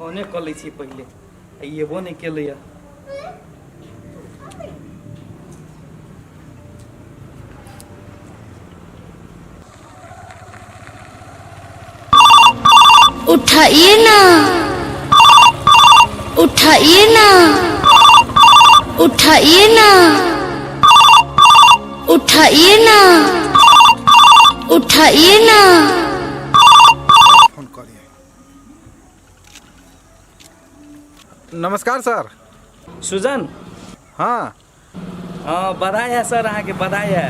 फोने कऽ लै छी पहिले, आ एबो नहि केलैए। उठाइए ना, उठाइए ना, उठाइए ना, उठाइए ना, उठाइए ना। फोन करिए। नमस्कार सर। सुजन। हाँ। हाँ, बधाई है सर, अहाँके बधाई है।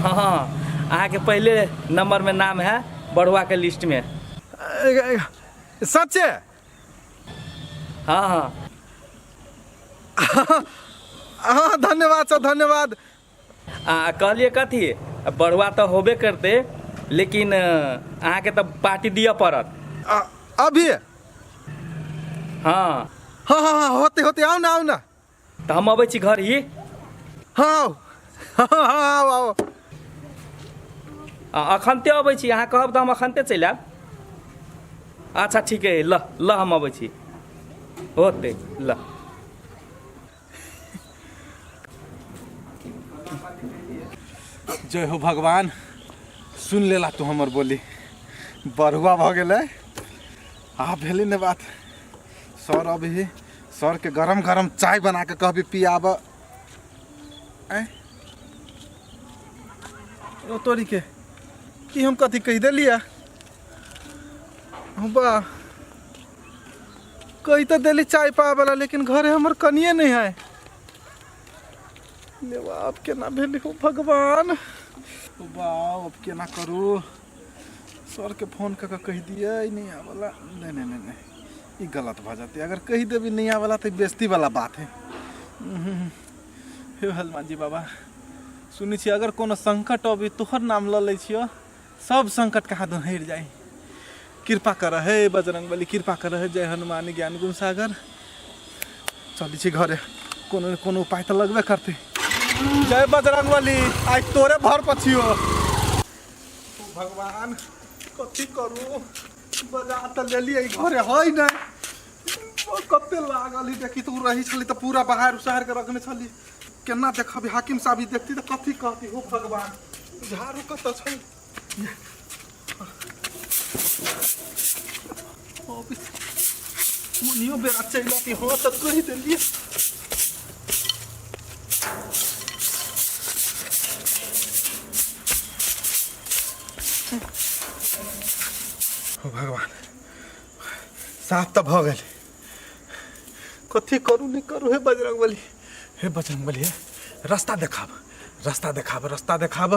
हाँ, अहाँके पहले नंबर में नाम है बढ़ुआ के लिस्ट में। सच्चे? हाँ हाँ। हाँ, धन्यवाद सर, धन्यवाद। आ कहलिए कथी, बढ़ुआ तऽ होबे करते, लेकिन अहाँके तऽ पार्टी दिअ पड़त। अभी? हाँ। हाँ हाँ हाँ, होते होते, आओ ना, आओ ना। तऽ हम अबै छी घर ही। हाँ, आओ। हाँ हाँ, आओ आओ। अखनते अबै छी, अहाँ कहब तऽ हम अखनते चलि आयब। अच्छा ठीक है, ल ल, हम अबै छी। होते ल। जय हो भगवान, सुन लेला तू हमर बोली, बरुआ भऽ गेलै। आ भेलै ने बात। सर अभी सरके गरम गरम चाय बना के कहबी पियाब। आँय ओ तोरी के, की हम कथी कहि देलियै? वाह, कहि तऽ देली चाय पाबैला, लेकिन घरे हमर कनिए नहि है। लेवा, आब केना भेलै? हो भगवान, बाप, अब केना करू? सरके फोन कऽ कऽ कहि दियै नहि आबैला। नहि नहि नहि नहि, ई गलत भऽ जेतै। अगर कहि देबै नहि आबैला तऽ बेइज्जती वाला बात है। हे हनुमान जी बाबा, सुनै छियै अगर कोनो संकट अबै तोहर नाम लऽ लै छियौ, सब संकट कहाँ दन हटि जाइ। कृपा कर हे बजरंग बली, कृपा कर हे, जय हनुमान ज्ञान गुण सागर। चलै छी घरे, कोनो ने कोनो उपाय तऽ लगबे करतै। जय बजरंग बली, आइ तोरे भर पछियो। भगवान, कथी करू? बजा तऽ लेलियै, घरे है नहि। कते लागल ही देखी तऽ, ओ रही छली तऽ पूरा बाहर उसार के रखने छली। केना देखबी? हाकिम साहब ई देखती तऽ कथी कहती? हो भगवान, झाड़ू कतऽ छै? मुनियो बेरा चलि आती। हाँ, तऽ कहि देलियै। हो भगवान, साफ तऽ भऽ गेल। कथी करू, नहि करू? हे बजरंग बली, हे बजरंग बली, हे रास्ता देखाब, रास्ता देखाब, रास्ता देखाब।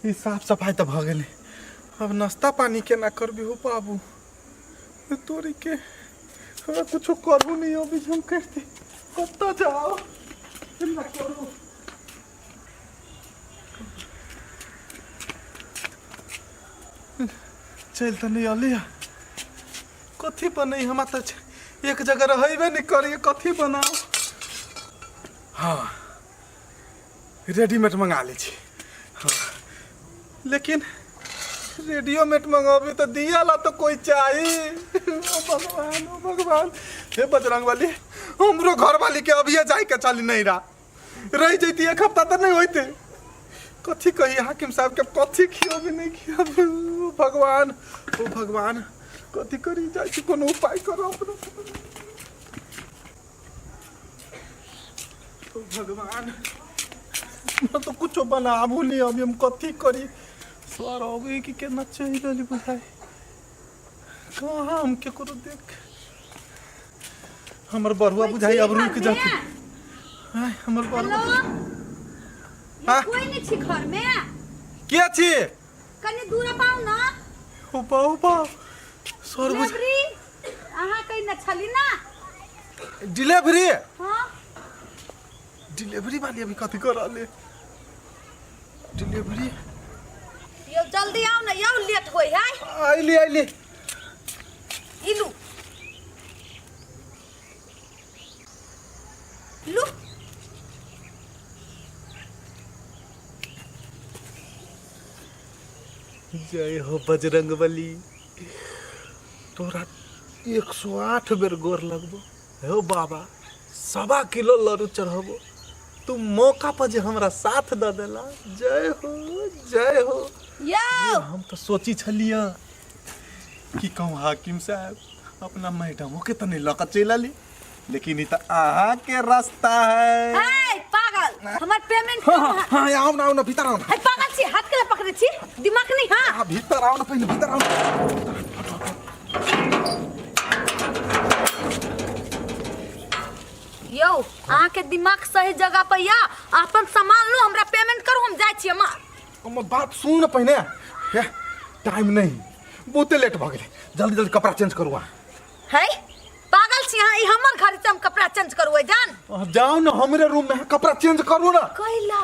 ई साफ सफाइ तऽ भऽ गेलै, आब नाश्ता पानी केना करबी? हो बाबू, तोरी के, हमरा कुछो करू नहि अबै छै, हम करती कतऽ जाउ, केना करू? चलि तऽ नहि अलियै, कथी बनै? हमरा तऽ एक जगह रहबे नहि करियै, कथी बनाउ? हाँ, रेडीमेड मंगा लै छी। हाँ, लेकिन रेडीमेड मंगाबी तऽ दिया ला तऽ कोई चाही। ओ भगवान, ओ भगवान, हे बजरंग बली, हमरो घरवाली के अभिये जाय के चली नहीं रहा, रह जैती एक हफ्ता तऽ नहीं होते। कथी कही हाकिम साहब के? कथी खियाबी, नहीं खियाबी? ओ भगवान, ओ भगवान, कथी करी? जाइ छी, कोनो उपाय करो अपना। ओ भगवान, हमरा तो कुछो बनाबू नहीं अभी, हम कथी करी? सर अबै कि केना चलि रहली बुझाइ। कहाँ हम केकरो देख? हमर बरुआ बुझाइ अब रुक जाते। आय, हमर बरुआ। हाँ? कोई नहीं छी घर में? के छी? कनी दूर पाउ ना। ओ बाऊ बाऊ, सर बुझ डिलीवरी अहाँ कहीं न छली ना? डिलीवरी? हाँ। डिलीवरी वाली अभी कथी कर रहले डिलीवरी? यो जल्दी आओ ना यो, लेट होई है। आइली, आइली। ई लू लू। जय हो बजरंग बली। तोरा 108 बेर गोर लगबो हे बाबा, 1.25 किलो लड्डू चढ़बो, तू मौका पर जे हमरा साथ दऽ देला, जय हो जय हो। यौ हम तऽ सोची छलियै कि कहूँ हाकिम साहब अपना मैडमो के तऽ नहीं लऽ कऽ चलि अली, लेकिन ई तऽ अहाँके रास्ता है। हे पागल, हमर पेमेंट हाँ हाँ हाँ, आओ ना, आओ ना, भीतर आओ ना। हे पागल छी, हाथ के पकड़े छी, दिमाग नहीं। हाँ हाँ, भीतर आओ ना, पहले भीतर आओ ना। यौ अहाँ के दिमाग सही जगह पर या, अपन सामान लो, हमरा पेमेंट करू, हम जाइ छी। हमर बात सुन न पहिने। हे टाइम नहीं, बहुते लेट भऽ गेलै, जल्दी जल्दी कपड़ा चेंज करू अहाँ। है पागल छी अहाँ, ई हमर घर छै, हम कपड़ा चेंज करबै जान। अहाँ जाउ ने हमरे रूम में, अहाँ कपड़ा चेंज करू ना। कैला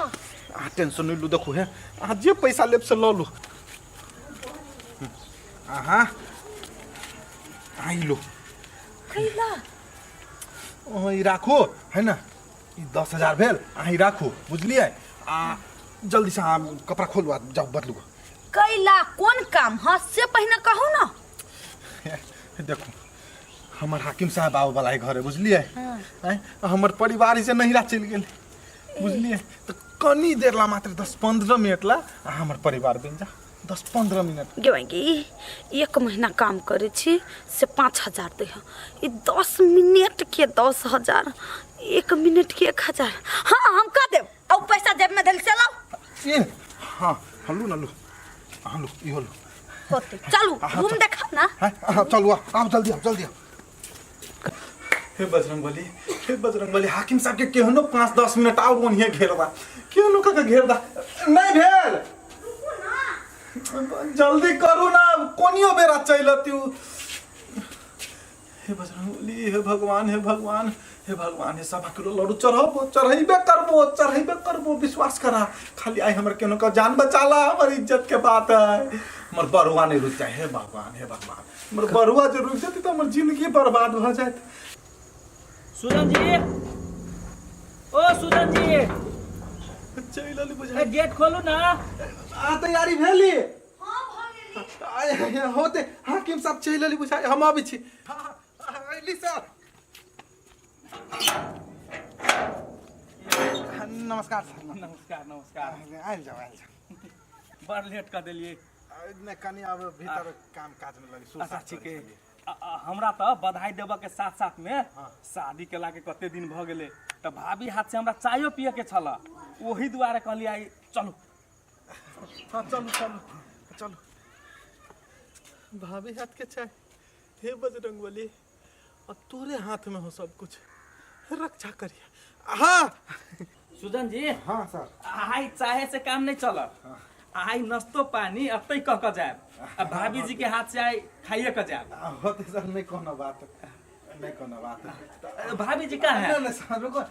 अहाँ टेंशन नहीं लू, देखू हे, अहाँ जे पैसा लेब से लऽ लू। अहाँ अहाँ ई लू। कैला अहाँ ई राखू है ना, ई 10,000 भेल, अहाँ ई राखू बुझलियै। आ जल्दी से अहाँ कपड़ा खोलू आ जाउ बदलू। कैला कोन काम? हाँ से पहिने कहू ना। देखू हमर हाकिम साहब आबऽ वाला है घरे बुझलियै। आँय, हमर परिवार से नहिरा चलि गेल बुझलियै, तऽ कनी देर ला मात्र 10-15 मिनट ला अहाँ हमर परिवार बनि जा, 10-15 मिनट। गेवांगी एक महीना काम करे छी से 5,000 दे, ई 10 मिनट के 10,000, 1 मिनट के 1,000। हाँ हम कह देब, और पैसा जेब में धल से लाओ। ए हाँ हाँ लू ना लू, हाँ लू, इहो लू। होते चलू हाँ, रूम चल। देखा ना। हाँ, हाँ, चलू आओ, आओ जल्दी आओ, जल्दी आओ। हे बजरंगबली, हे बजरंगबली, हाकिम साहब के केहनो 5-10 मिनट और ओनिहे घेरबा, केहनो कऽ के घेरदा नहीं भेल, जल्दी करू ना, कोनियो बेरा चलि अतियौ। हे बजरंगबली, हे भगवान, हे भगवान, हे भगवान, हे 1.25 किलो लड्डू चढ़बो, चढ़ेबे करबो, चढ़ेबे करबो, विश्वास करा, खाली आइ हमर केनो के जान बचाला, हमर इज्जत के बात है, हमर बरुआ नहीं रुक जाए। हे भगवान, हे भगवान, हमर बरुआ जे रुक जेतै तऽ हमर जिंदगी बर्बाद भऽ जायत। सुजन जी, ओ सुजन जी, चलि अली बुझाइ। ए, गेट खोलू ना। आ तैयारी भेली? आय, होते हाकिम साहब चलि अली बुझाइ, हम अबै छी। हाँ, हाँ, अयली सर। नमस्कार सर। नमस्कार नमस्कार। आयल जाओ, आयल जाओ। बड़ लेट कऽ देलियै। नहि कनि आब भीतर काम काज में लगी। अच्छा ठीक है। हमरा तऽ बधाई देबऽ के साथ साथ में शादी केला के कते दिन भऽ गेलै, तऽ भाभी हाथ से हमरा चायो पियऽ के छल, ओही दुआरे कहलियै आइ चलू। हाँ चलू चलू चलू। भाभी हाथ के चाय, हे बजरंगबली, अब तोरे हाथ में हो सब कुछ, रक्षा करिए। हाँ सुजन जी। हाँ सर। आइ चाहे से काम नहीं चलत, आइ नस्तो पानी अतै कह के जायब, आ भाभी जी के हाथ से आइ खाइए के जायब। होते सर, नहीं कोनो बात, नहीं कोनो बात। भाभी जी कहाँ है? नहीं, नहीं सर रुको।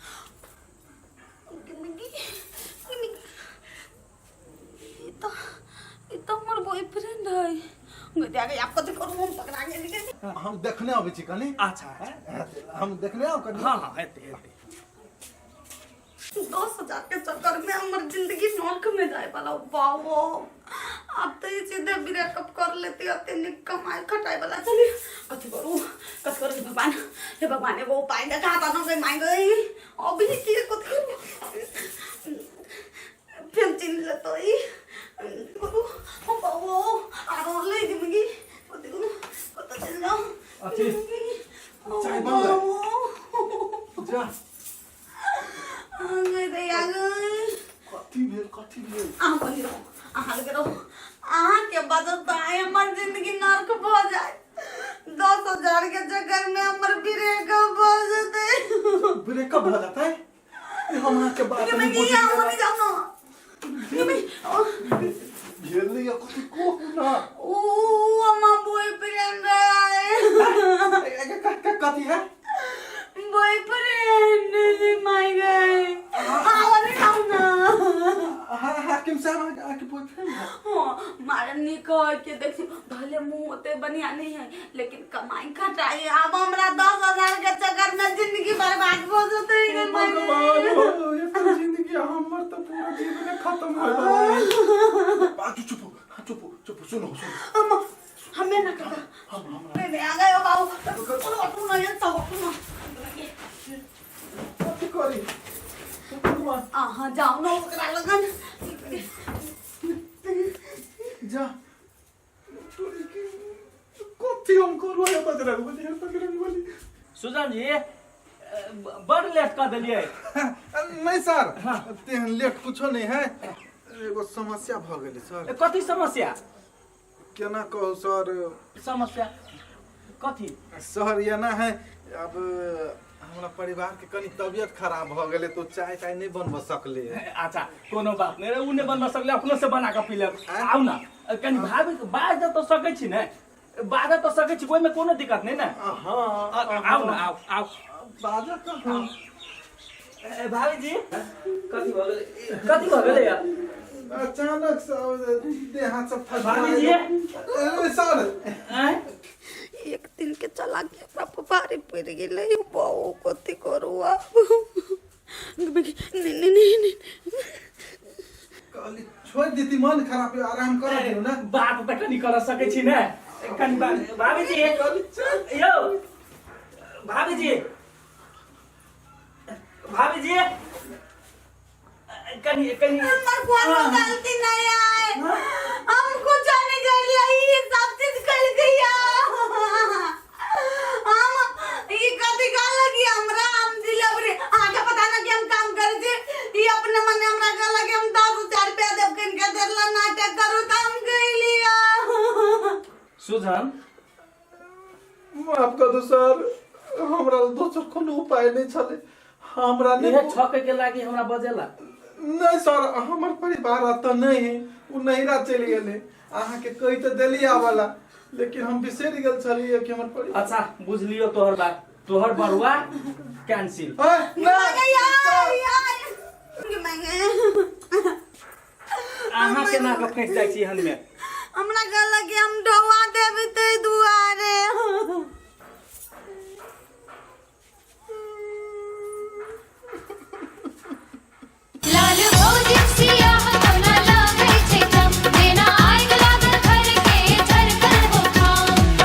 ई तो हमर बॉयफ्रेंड है। गदिया के आप कथि करू, हम पकड़ा गेली। हम देखने अबै छी कनी। अच्छा अच्छा, हम देखने आउ कनी। हाँ हाँ हेतै हेतै। 10,000 के चक्कर में हमर जिंदगी नरक में जाए वाला बाबो। अब तो ये सीधे ब्रेकअप कर लेती, अते निक कमाई खटाई वाला। चली कथि करू, कथि करू, हे भगवान, हे भगवान, एगो उपाय देखा ता न गई मांग गई। अभी की कथि करू, फिर चिन्ह लेतो ई करू हम बाबो, आरो ले जिंदगी कथि करू, कत चल जाओ। अथी, चाय बन गई। जा। गई दैया गई। कथी भेल, कथी भेल? अहाँ बनी रहू, अहाँ लगे रहू, अहाँके वजह से आइ हमर जिंदगी नर्क भऽ जाय। 10,000 के चक्कर में हमर ब्रेकअप भऽ जेतै। ब्रेकअप भऽ जेतै? ई हम अहाँके बात नहीं की अहाँ बुझलियै। बनी जाउ न। भेल नहीं, कथी कहू ना। ऊ हमर बॉयफ्रेंड है। कथी है? बॉयफ्रेंड my गए। अहाँ बनी जाउ न। हाँ हाकिम साहब अहाँके बॉयफ्रेंड है? हाँ, मारे निक है के देखियो, भले मुंह ओते बढ़िया नहीं है, लेकिन कमाई खटाई। अब हमरा 10,000 के चक्कर में जिंदगी बर्बाद भऽ जेतै। हे भगवान हो, एकर जिंदगी हमर तऽ पूरा जीवन खत्म हो गेल। चुप चुप चुप, सुनो सुनो। हम हमें ना कहा। हम नहीं नहीं अगर लगन। जा तोरी के कथी हम करू हे बजरंग बली, हे बजरंग बली। सुजन जी, बड़ लेट कऽ देलियै। नहीं सर, तेहन लेट कुछो नहीं है, एगो समस्या भऽ गेलै सर। कथी समस्या? केना कहू सर। समस्या कथी? सर एना है, अब हमरा परिवार के कनी तबियत खराब भऽ गेलै तो चाय ताय नहीं बनब सकले। अच्छा कोनो बात नहीं, उ नहीं बनब सकले, अपनो से बना कऽ पी लेब। आउ ना कनी भाभी बाज तऽ सकै छी ने, बाजऽ तऽ सकै छी, ओहिमे कोनो दिक्कत नहीं ने। हाँ। आउ ना, आउ आउ। बाजऽ कहाँ? ए, भाभी जी कथी भऽ गेलै, कथी भऽ गेलै यार? अचानक से देह हाथ सब थक भाभी जी। ए, सर। आँय? एक दिन के चला के हमरा पर भारी पड़ गेलै। बहु कथी करू आब? नहीं नहीं नहीं नहीं। कहली छोड़ देती, मन खराब है, आराम कर दियो ना। बात तऽ कनी कर सकै छी ने कनी बात। भाभी जी। कहली चल। यौ भाभी जी, भाभी जी कनी कनी। हमर कोनो गलती नहीं है, हम कुछ नहीं कर ये सब चीज कर गया। हम ये कथी कहलक कि हमरा हम डिलीवरी आगे पता ना कि हम काम कर छी, ये अपने मने हमरा कहलक कि हम 10,000 रुपया देब, किनके देला नाटक करू त हम गइलिया। सुजन माफ कर दो सर, हमरा दोसर कोनो उपाय नहीं छले, हमरा नहीं। इहे छके के लागी हमरा बजेला? नहीं सर, हमर परिवार अतऽ नहीं है, उ नैहरा चलि गेलै। अहाँके कहि तऽ देली आबला, लेकिन हम बिसरि गेल छलियै कि हमर परिवार। अच्छा बुझलियो तोहर बात, तोहर बरुआ कैंसिल। अय, नहीं, यार सर। यार महंगे। अहाँ केना कऽ फँसि जाइ छी एहनमे? हमरा कहलक कि हम ढौआ देबै ताहि दुआरे।